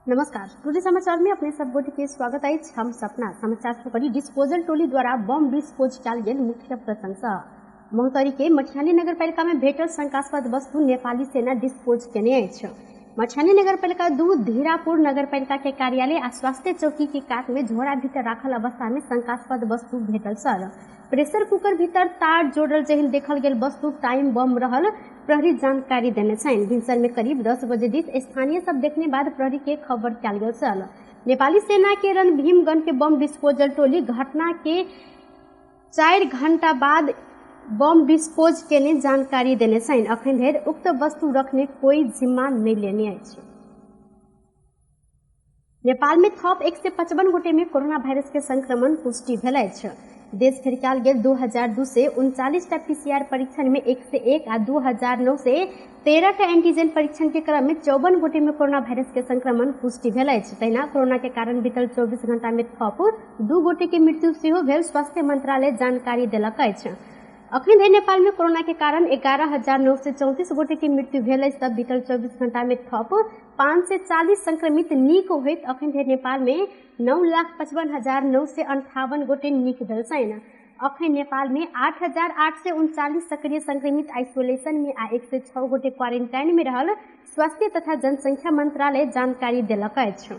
नमस्कार, टुडे समाचार में अपने सब गोटे के स्वागत अछि। हम सपना समाचार सुकरी डिस्पोजल टोली द्वारा बम डिस्पोज कयल गेल मुख्य प्रसंग। महोत्तरी के मठियानी नगरपालिका में भेटल शंकास्पद वस्तु नेपाली सेना डिस्पोज केने अछि। मठियानी नगरपालिका 2 धीरापुर नगरपालिका के कार्यालय आ स्वास्थ्य चौकी के कात में झोरा भीतर राखल अवस्था में शंकास्पद वस्तु भेटल छल। प्रेशर कुकर भीतर तार जोड़ल जेहन देखल गेल वस्तु टाइम बम रहल प्रहरी जानकारी देने छनि। भिनसर में करीब 10 बजे दिस स्थानीय सब देखने बाद प्रहरी के खबर कयल गेल छल। नेपाली सेना के रण भीमगंज के बम डिस्पोजल टोली घटना के 4 घंटा बाद बम डिस्पोज केने जानकारी देने छनि। अखन धरि उक्त वस्तु रखने कोई जिम्मा नहीं लेने अछि। नेपाल में थप 155 गोटे में कोरोना वायरस के संक्रमण पुष्टि भेल अछि। देश भरि गेल 2239 टा पीसीआर परीक्षण में 101 आ 2913 टा एंटीजन परीक्षण के क्रम में 54 गोटे में कोरोना वायरस के संक्रमण पुष्टि भेल अछि। तहिना कोरोना के कारण बीतल 24 घंटा में थप 2 गोटे के मृत्यु सेहो भेल स्वास्थ्य मंत्रालय जानकारी देलक अछि। अखन धरि नेपाल में कोरोना के कारण 11,934 गोटे के मृत्यु भेल अछि। तब बीतल 24 घंटा में थप 540 संक्रमित नीक होइत अखन धरि नेपाल में 9,55,958 गोटे नीक भेल छनि। अखन नेपाल में 8,839 सक्रिय संक्रमित आइसोलेशन में आ 106 गोटे क्वारेंटाइन में रहल स्वास्थ्य तथा जनसंख्या मंत्रालय जानकारी देलक अछि।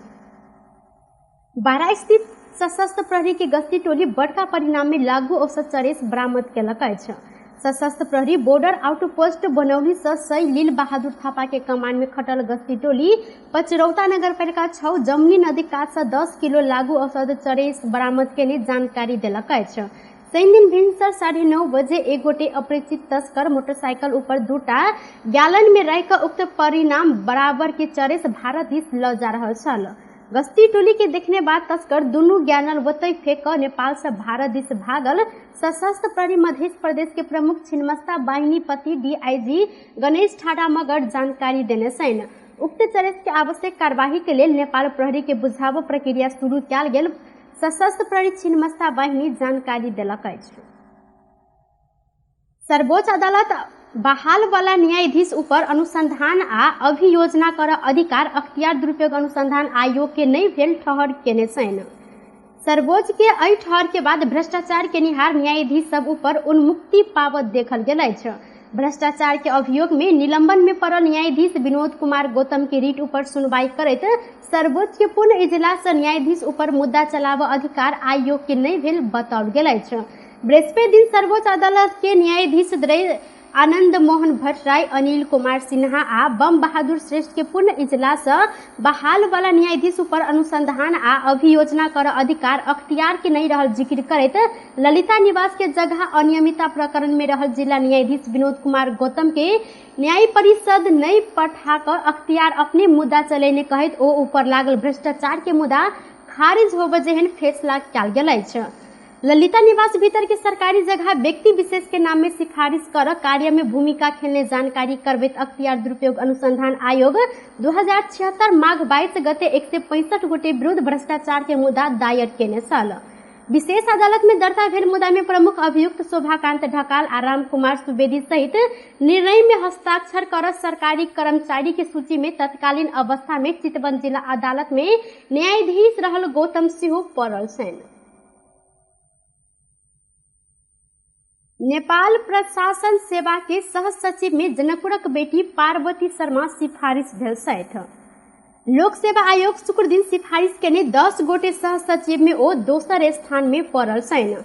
12 स्थित सशस्त्र प्रहरी के गश्ती टोली बड़का परिणाम में लागू औषध चरेस बरामद केलक अछि। सशस्त्र प्रहरी बॉर्डर आउटपोस्ट बनौली से सई लील बहादुर थापा के कमान में खटल गश्ती टोली पचरौता नगरपालिका 6 जमुनी नदी कात से 10 किलो लागू औषध चरेस बरामद केने जानकारी देलक अछि। शनि दिन भिनसर 9:30 बजे एक गोटे अपरिचित तस्कर मोटरसाइकिल ऊपर 2टा गैलन में रहि कऽ उक्त परिणाम बराबर के चरेस भारत दिस लऽ जा रहल छल। गश्ती टोली के देखने बाद तस्कर दुनू गैनल ओतहि फेंक कऽ नेपाल से भारत दिस भागल। सशस्त्र प्रहरी मध्य प्रदेश के प्रमुख छिन्नमस्ता बाहिनीपति डीआईजी गणेश ठाडा मगर जानकारी देने छनि। उक्त चरेस के आवश्यक कार्यवाही के लेल नेपाल प्रहरी के बुझाव प्रक्रिया शुरू कयल गेल सशस्त्र प्रहरी छिन्नमस्ता वाहिनी जानकारी देलक अछि। सर्वोच्च अदालत बहाल वाला न्यायाधीश ऊपर अनुसंधान आ अभियोजना कर अधिकार अख्तियार दुरुपयोग अनुसंधान आयोग के नहीं भेल ठहर केने छनि। सर्वोच्च के एहि ठहर के बाद भ्रष्टाचार केनिहार न्यायाधीश सब ऊपर उन्मुक्ति पावत देखल गेल अछि। भ्रष्टाचार के अभियोग में निलंबन में पड़ल न्यायाधीश विनोद कुमार गौतम के रिट ऊपर सुनवाई करैत सर्वोच्च के पूर्ण इजलास न्यायाधीश ऊपर मुद्दा चलाबऽ अधिकार आयोग के नहीं भेल बताओल गेल अछि। बृहस्पति दिन सर्वोच्च अदालत के न्यायाधीश आनंद मोहन भट्टराई, अनिल कुमार सिन्हा आ बम बहादुर श्रेष्ठ के पूर्ण इजलास बहाल वाला न्यायाधीश ऊपर अनुसंधान आ अभियोजना कर अधिकार अख्तियार के नहीं रहल जिक्र करैत ललिता निवास के जगह अनियमितता प्रकरण में रहल जिला न्यायाधीश विनोद कुमार गौतम के न्याय परिषद नहीं पठा कर अख्तियार अपने मुद्दा चलेने कहैत ओ ऊपर लागल भ्रष्टाचार के मुद्दा खारिज होबे जेहन फैसला कयल गेल अछि। ललिता निवास भीतर के सरकारी जगह व्यक्ति विशेष के नाम में सिफारिश कर कार्य में भूमिका खेलने जानकारी करबैत अख्तियार दुरुपयोग अनुसंधान आयोग 2076 माघ 22 गते 165 गोटे विरुद्ध भ्रष्टाचार के मुद्दा दायर केने छल। विशेष अदालत में दर्ता भेल मुद्दा में प्रमुख अभियुक्त शोभाकांत ढकाल आ राम कुमार सुवेदी सहित निर्णय में हस्ताक्षर कर सरकारी कर्मचारी के सूची में तत्कालीन अवस्था में चितवन जिला अदालत में न्यायाधीश रहल गौतम सेहो पड़ल छनि। नेपाल प्रशासन सेवा के सह सचिव में जनकपुरक बेटी पार्वती शर्मा सिफारिश भेल छथि। लोक सेवा आयोग शुक्र दिन सिफारिश केने 10 गोटे सह सचिव में ओ दोसर स्थान में पड़ल छनि।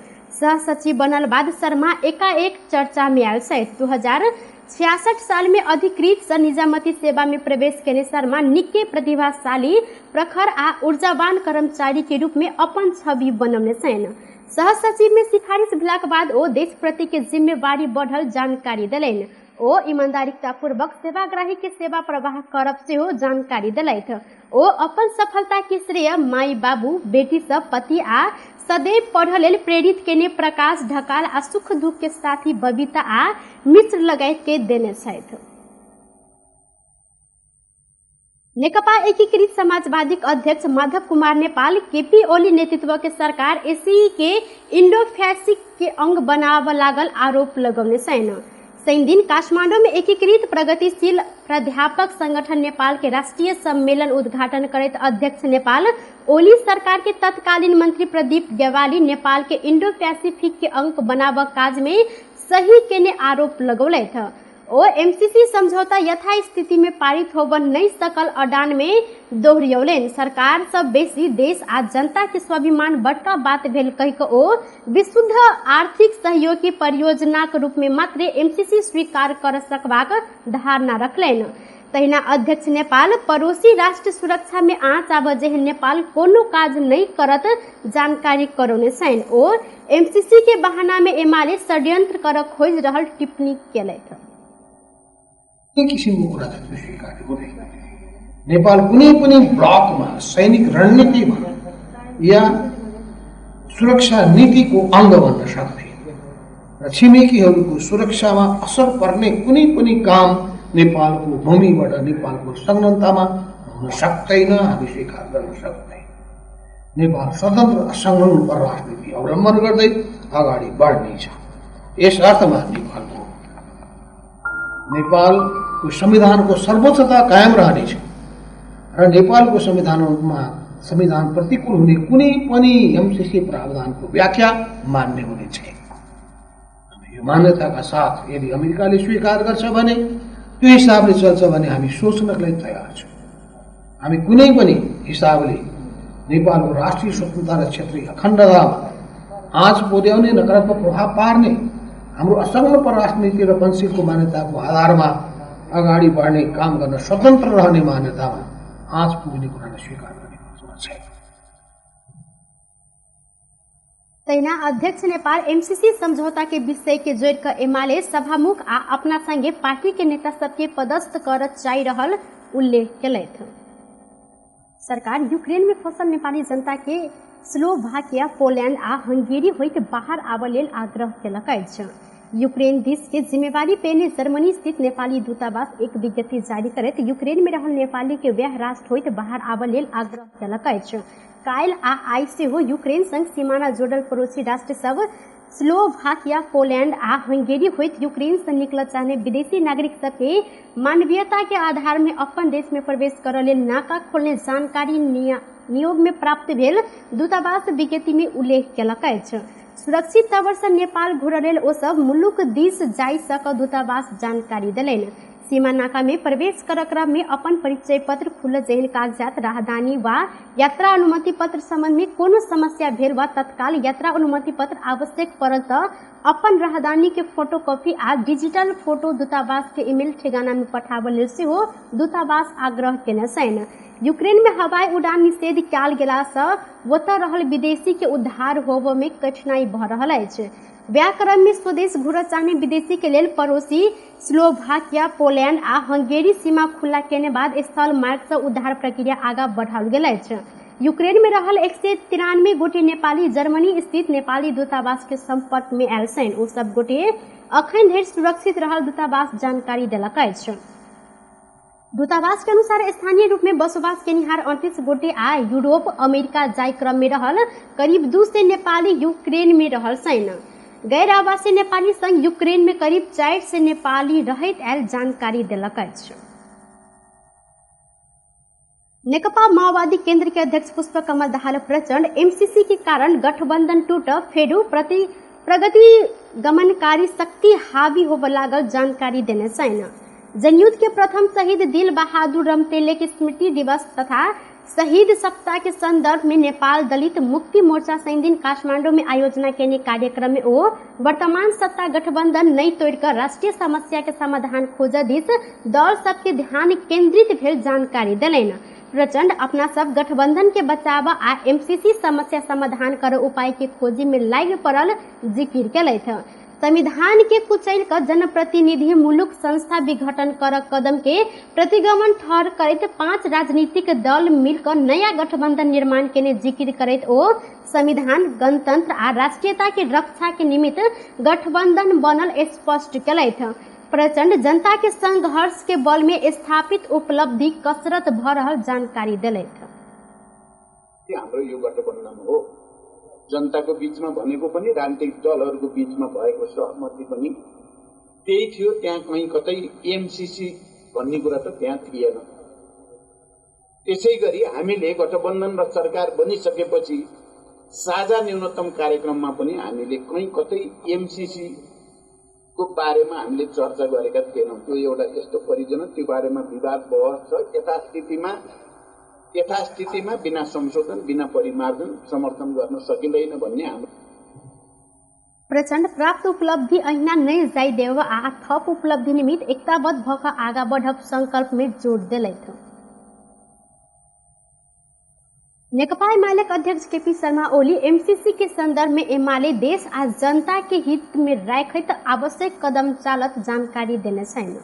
सह सचिव बनल बाद शर्मा एकाएक चर्चा में आयल छथि। 2066 साल में अधिकृत स निजामती सेवा में प्रवेश केने शर्मा निके प्रतिभाशाली, प्रखर आ ऊर्जावान कर्मचारी के रूप में अपन छवि बनौने छनि। सह सचिव में सिफारिश भेलाक बाद ओ देश प्रति के जिम्मेवारी बढ़ल जानकारी देलनि। ओ ईमानदारितापूर्वक सेवाग्राही के सेवा प्रवाह करब सेहो जानकारी देलथि। ओ अपन सफलता के श्रेय माई बाबू, बेटी सब, पति आ सदैव पढ़ लेल प्रेरित केने प्रकाश ढकाल आ सुख दुख के साथी बबीता आ मिश्र लगायत के देने छथि। नेकपा एकीकृत समाजवादी अध्यक्ष माधव कुमार नेपाल केपी ओली नेतृत्व के सरकार एसी के इंडो फैसिक के अंग बनाव लागल आरोप लगौने छनि। शनिदिन काठमाडौँ में एकीकृत प्रगतिशील प्राध्यापक संगठन नेपाल के राष्ट्रिय सम्मेलन उद्घाटन करैत अध्यक्ष नेपाल ओली सरकार के तत्कालीन मंत्री प्रदीप गेवाली नेपाल के इंडो पैसिफिक के अंक बनाब काज में सही केने आरोप लगौलथि। ओ एमसीसी समझौता यथास्थिति में पारित होब नहीं सकल अडान में दोहरियौलनि। सरकार सब बेसी देश आ जनता के स्वाभिमान बड़का बात भेल कहि कऽ ओ विशुद्ध आर्थिक सहयोगी परियोजनाक रूप में मात्र एमसीसी स्वीकार कर सकबाक धारणा रखलनि। तहिना अध्यक्ष नेपाल पड़ोसी राष्ट्र सुरक्षा में आँच आबऽ जेहन नेपाल कोनो काज नहीं करत जानकारी करौने छनि। ओ एमसीसी के बहाना में एमाले षड्यंत्र कर खोजि रहल टिप्पणी केलथि। किसिमको कुरा त स्वीकार्य हुँदैन। नेपाल कुनै पनि ब्लकमा सैनिक रणनीतिमा या सुरक्षा नीतिको अङ्ग बन्न सक्दैन र छिमेकीहरूको सुरक्षामा असर पर्ने कुनै पनि काम नेपालको भूमिबाट नेपालको संलग्नतामा हुन सक्दैन, हामी स्वीकार गर्न सक्दैन। नेपाल स्वतन्त्र असंलग्न परराष्ट्र नीति अवलम्बन गर्दै अगाडि बढ्नेछ। यस अर्थमा नेपालको संविधानको सर्वोच्चता कायम रहनेछ र नेपालको संविधानमा संविधान प्रतिकूल हुने कुनै पनि एमसीसी प्रावधानको व्याख्या मान्य हुने छैन। यो मान्यताका साथ यदि अमेरिकाले स्वीकार गर्छ भने त्यो हिसाबले चल्छ भने हामी सोच्नका लागि तयार छौँ। हामी कुनै पनि हिसाबले नेपालको राष्ट्रिय स्वतन्त्रता र क्षेत्रीय अखण्डतामा आँच पुर्याउने, नकारात्मक प्रभाव पार्ने, हाम्रो असंलग्न परराष्ट्र नीति र पञ्चशीलको मान्यताको आधारमा अगाडि बढ्ने काम गर्न स्वतन्त्र रहने मान्यतामा आँच पुग्ने कुरालाई स्वीकार गर्ने छैन। तहिना अध्यक्ष नेपाल एमसीसी समझौता के विषय के जोड़ कर एमाले सभामुख आ अपना संगे पार्टी के नेता सबके पदस्थ कर चाहि रहल उल्लेख केलथि। सरकार यूक्रेन में फसल नेपाली जनता के स्लोभाकिया, पोलैंड आ हंगेरी होइत बाहर आबऽ लेल आग्रह केलक अछि। यूक्रेन दिस के जिम्मेवारी पेने जर्मनी स्थित नेपाली दूतावास एक विज्ञप्ति जारी करैत यूक्रेन में रहल नेपाली के वैह राष्ट्र होइत बाहर आबऽ लेल आग्रह केलक अछि। काल्हि आ आइ सेहो यूक्रेन संग सीमाना जोड़ल पड़ोसी राष्ट्र सब स्लोभाकिया, पोलैंड आ हंगेरी होइत यूक्रेन से निकलऽ चाहने विदेशी नागरिक सबके मानवीयता के आधार में अपन देश में प्रवेश करऽ लेल नाका खोलने जानकारी नियोग में प्राप्त भेल दूतावास विज्ञप्ति में उल्लेख केलक अछि। सुरक्षित तौर से नेपाल घुरऽ लेल ओ सब मुलुक दिस जाइ सक दूतावास जानकारी देलनि। सीमा नाका में प्रवेश कर क्रम में अपन परिचय पत्र, खुलल जेहन कागजात, राहदानी वा यात्रा अनुमति पत्र संबंध में कोनो समस्या भेल वा तत्काल यात्रा अनुमति पत्र आवश्यक पड़ल तऽ अपन राहदानी के फोटोकॉपी आ डिजिटल फोटो दूतावास के ईमेल ठेगाना में पठाबऽ लेल सेहो दूतावास आग्रह केने छनि। यूक्रेन में हवाई उड़ान निषेध कयल गेला सँ ओतऽ रहल विदेशी के उद्धार होबऽ में कठिनाई भऽ रहल अछि। वएह क्रम में स्वदेश घुरऽ चाहने विदेशी के लेल पड़ोसी स्लोभाकिया, पोलैंड आ हंगेरी सीमा खुला केने बाद स्थल मार्ग सँ उद्धार प्रक्रिया आगाँ बढ़ाओल गेल अछि। यूक्रेन में रहल 193 गोटे नेपाली जर्मनी स्थित नेपाली दूतावास के संपर्क में आयल छनि। ओ सब गोटे अखन धरि सुरक्षित रहल दूतावास जानकारी देलक अछि। दूतावास के अनुसार स्थानीय रूप में बसोबास केनिहार 38 गोटे आ यूरोप, अमेरिका जाय क्रम में रहल करीब 200 नेपाली यूक्रेन में रहल छनि। गैर आवासीय नेपाली संग यूक्रेन में करीब 400 नेपाली रहैत आयल जानकारी देलक अछि। नेकपा माओवादी केंद्र के अध्यक्ष पुष्प कमल दाहाल प्रचंड एमसीसी के कारण गठबंधन टूट फेरू प्रगति गमनकारी शक्ति हावी होबऽ लागल जानकारी देने छनि। जनयुद्ध के प्रथम शहीद दिल बहादुर रमतेले के स्मृति दिवस तथा शहीद सप्ताह के संदर्भ में नेपाल दलित मुक्ति मोर्चा शनिदिन काठमांडू में आयोजना केने कार्यक्रम में ओ वर्तमान सत्ता गठबंधन नहीं तोड़िकर राष्ट्रीय समस्या के समाधान खोज दिस दल सबके ध्यान केंद्रित भेल जानकारी देलनि। प्रचंड अपना सब गठबंधन के बचाव आ एमसीसी समस्या समाधान कर उपाय के खोजी में लागि पड़ल जिकिर केलथि। संविधान के कुचल कर जनप्रतिनिधि मुलुक संस्था विघटन कर कदम के प्रतिगमन ठहर करैत 5 राजनीतिक दल मिलकर नया गठबंधन निर्माण केने जिकिर करैत ओ संविधान, गणतंत्र आ राष्ट्रीयता के रक्षा के निमित्त गठबंधन बनल स्पष्ट केलथि। प्रचंड जनता के संघर्ष के बल में स्थापित उपलब्धि कसरत भ रहल जानकारी देलथि। हाम्रो यो गठबन्धन हो, जनताको बीचमा भनेको पनि राजनीतिक दलहरूको बीचमा भएको सहमति पनि त्यही थियो। त्यहाँ कहीँ कतै एमसीसी भन्ने कुरा त त्यहाँ थिएन। त्यसै गरी हामीले गठबन्धन र सरकार बनिसकेपछि साझा न्यूनतम कार्यक्रममा पनि हामीले कहीँ कतै एमसीसी को बारेमा हामीले चर्चा गरेका थिएनौँ। त्यो एउटा यस्तो परियोजना, त्यो बारेमा विवाद बहस छ। यथास्थितिमा बिना संशोधन बिना परिमार्जन समर्थन गर्न सकिँदैन भन्ने हाम्रो प्रचण्ड प्राप्त उपलब्धि अहिना नै जाई देव आ थप उपलब्धि निमित्त एकताबद्ध भक आगा बढ़ब संकल्प में जोड़ देलथि। नेकपा एमाले अध्यक्ष केपी शर्मा ओली एमसीसी के संदर्भ में एमाले देश आ जनता के हित में राखैत आवश्यक कदम चालत जानकारी देने छन्।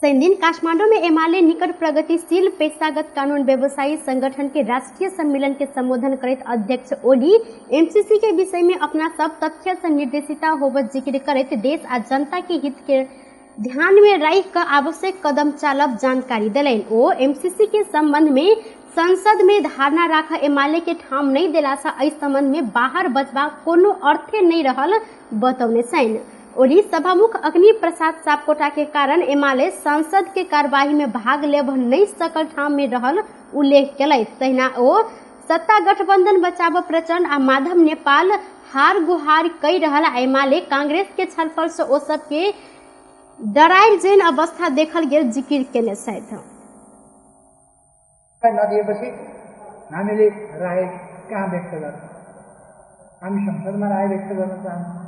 शनिदिन काठमाडौँ में एमाले निकट प्रगतिशील पेशागत कानून व्यवसायी संगठन के राष्ट्रीय सम्मेलन के संबोधन करैत अध्यक्ष ओली एमसीसी के विषय में अपना सब तथ्य से निर्देशिता होवत जिक्र करैत देश आ जनता के हित के ध्यान में राखि क आवश्यक कदम चालब जानकारी देलनि। ओ एमसीसी के संबंध में संसद में धारणा राख एमाले के ठाम नहीं देला से एहि संबंध में बाहर बचबाक कोनो अर्थे नहीं रहल बतौने छनि। ओली सभामुख अग्नि प्रसाद सापकोटा के कारण एमाले संसद के कार्यवाही में भाग लेब नहीं सकल ठाम में रहल उल्लेख केलथि। तहिना ओ सत्ता गठबंधन बचाव प्रचंड आ माधव नेपाल हार गुहार कई रहल एमाले कांग्रेस के छलफल से ओ सबके डरायल जैन अवस्था देखल गेल जिकिर केने छथि। नदिएपछि हामीले राय कहाँ व्यक्त गर्छौँ? हामी संसदमा राय व्यक्त गर्न चाहन्छौँ।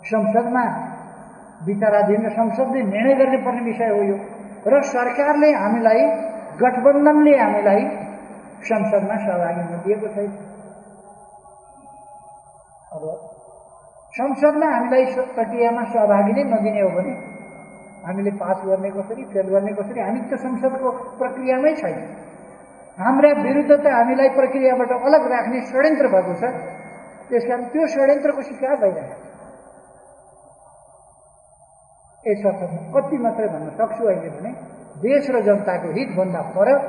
संसदमा विचाराधीन र संसदले निर्णय गर्नुपर्ने विषय हो यो। र सरकारले हामीलाई, गठबन्धनले हामीलाई संसदमा सहभागी हुन दिएको छैन। अब संसदमा हामीलाई प्रक्रियामा सहभागी नै नदिने हो भने हामीले पास गर्ने कसरी, फेल गर्ने कसरी? हामी त्यो संसदको प्रक्रियामै छैन। हाम्रा विरुद्ध त हामीलाई प्रक्रियाबाट अलग राख्ने षड्यन्त्र भएको छ। त्यसकारण त्यो षड्यन्त्रको शिकार भइरहेको छ। यसर्थ कति मात्रै भन्न सक्छु अहिले भने देश र जनताको हितभन्दा फरक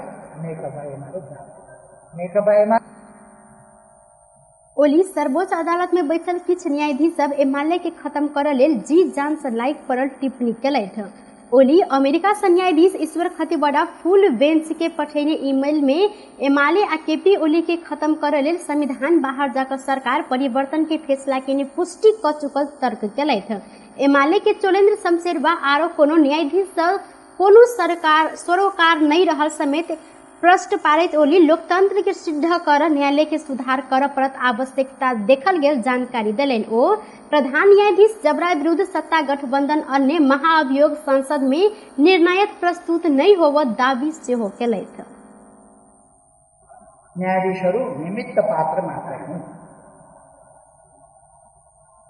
नेकपा एमाले जान्छ। नेकपा एमाले ओली सर्वोच्च अदालत में बैठल किछु न्यायाधीश सब एमाले के खत्म कर लेल जी जान से लाइक पड़ल टिप्पणी केलथि। ओली अमेरिका से न्यायाधीश ईश्वर खतिवड़ा फुल बेंच के पठेने ईमेल में एमाले आ केपी ओली के खत्म कर लेल संविधान बाहर जाकर सरकार परिवर्तन के फैसला के पुष्टि क चुकल तर्क केलथि। एमाले के चोलेन्द्र शमशेर बा आरो कोनो न्यायाधीश कोनो सरकार सरोकार नहीं रहल समेत प्रश्न पारित ओली लोकतंत्र के सिद्ध कर न्यायालय के सुधार कर परत आवश्यकता देखल गेल जानकारी देलनि। ओ प्रधान न्यायाधीश जबरा विरुद्ध सत्ता गठबंधन अन्य महाअभियोग संसद में निर्णायक प्रस्तुत नहीं होवत दावी सेहो केलथि। न्यायाधीशहरू निमित्त पात्र मात्र हुन्।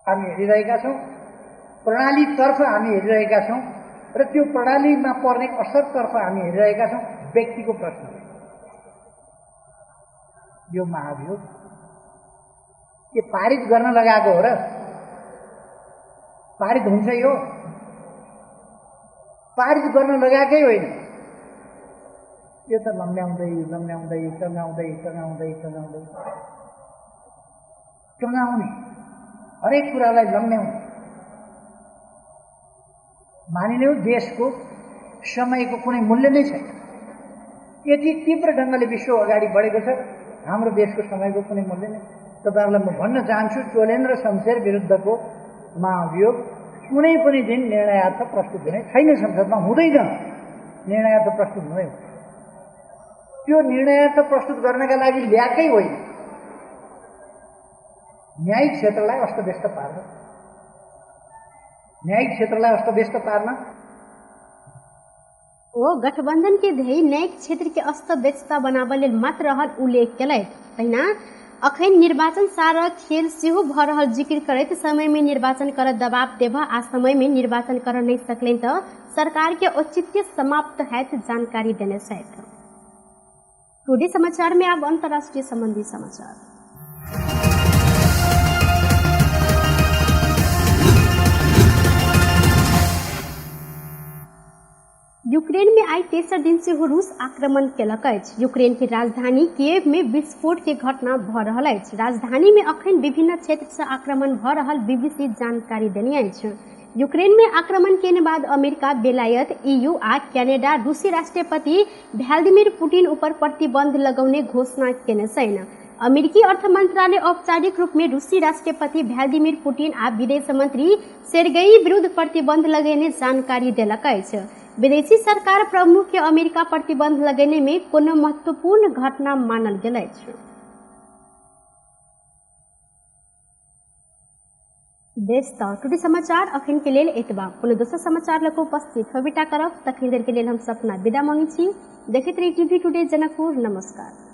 हामी हेरिरहेका छौँ, प्रणालीतर्फ हामी हेरिरहेका छौँ र त्यो प्रणालीमा पर्ने असरतर्फ हामी हेरिरहेका छौँ। व्यक्तिको प्रश्न हो यो महाभियोग के पारित गर्न लगाएको हो र? पारित हुन्छ यो? पारित गर्न लगाएकै होइन। यो त लम्ब्याउँदै लम्ब्याउँदै टङ्गाउँदै टङ्गाउँदै टङ्गाउँदै टङ्गाउने, हरेक कुरालाई लम्ब्याउने। मानिलिउँ देशको समयको कुनै मूल्य नै छैन। यति तीव्र ढङ्गले विश्व अगाडि बढेको छ, हाम्रो देशको समयको कुनै मूल्य नै। तपाईँहरूलाई म भन्न चाहन्छु, चोलेन्द्र शमशेर विरुद्धको महाअभियोग कुनै पनि दिन निर्णयार्थ प्रस्तुत हुने छैन। संसदमा हुँदैन, निर्णयार्थ प्रस्तुत हुँदैन। त्यो निर्णयार्थ प्रस्तुत गर्नका लागि ल्याएकै होइन। न्यायिक क्षेत्रलाई अस्तव्यस्त पार्न, न्यायिक क्षेत्रलाई अस्तव्यस्त पार्न। ओ गठबंधन के ध्येय न्यायिक क्षेत्र के अस्त व्यस्तता बनाबऽ लेल मात्र रहल उल्लेख केलथि। तहिना अखन निर्वाचन सारा खेल सेहो भऽ रहल जिक्र करैत समय में निर्वाचन कर दबाव देबऽ आ समय में निर्वाचन कर नहीं सकलनि तऽ सरकार के औचित्य समाप्त हैत जानकारी देने छथि। टुडे समाचार में आब अंतर्राष्ट्रीय संबंधी समाचार। यूक्रेन में आई तेसर दिन सेहो रूस आक्रमण केलक अछि। यूक्रेन के राजधानी कीव में विस्फोट के घटना भऽ रहल अछि। राजधानी में अखन विभिन्न क्षेत्र से आक्रमण भऽ रहल बीबीसी जानकारी देने अछि। यूक्रेन में आक्रमण केने बाद अमेरिका, बेलायत, ईयू आ कनाडा रूसी राष्ट्रपति भ्लादिमिर पुतिन ऊपर प्रतिबंध लगौने घोषणा केने छैन। अमेरिकी अर्थ मंत्रालय औपचारिक रूप में रूसी राष्ट्रपति भ्लादिमिर पुतिन आ विदेश मंत्री सेर्गेई विरुद्ध प्रतिबंध लगेने जानकारी देलक अछि। विदेशी सरकार प्रमुख के अमेरिका प्रतिबंध लगेने में कोनो महत्वपूर्ण घटना मानल गेल अछि। बेस त टुडे समाचार अखन के लेल एतबा। कोनो दोसर समाचार लऽ कऽ उपस्थित होबेटा करब, तखन देर के लेल हम सपना विदा मांगै छी। देखैत रही टीवी टुडे जनकपुर। नमस्कार।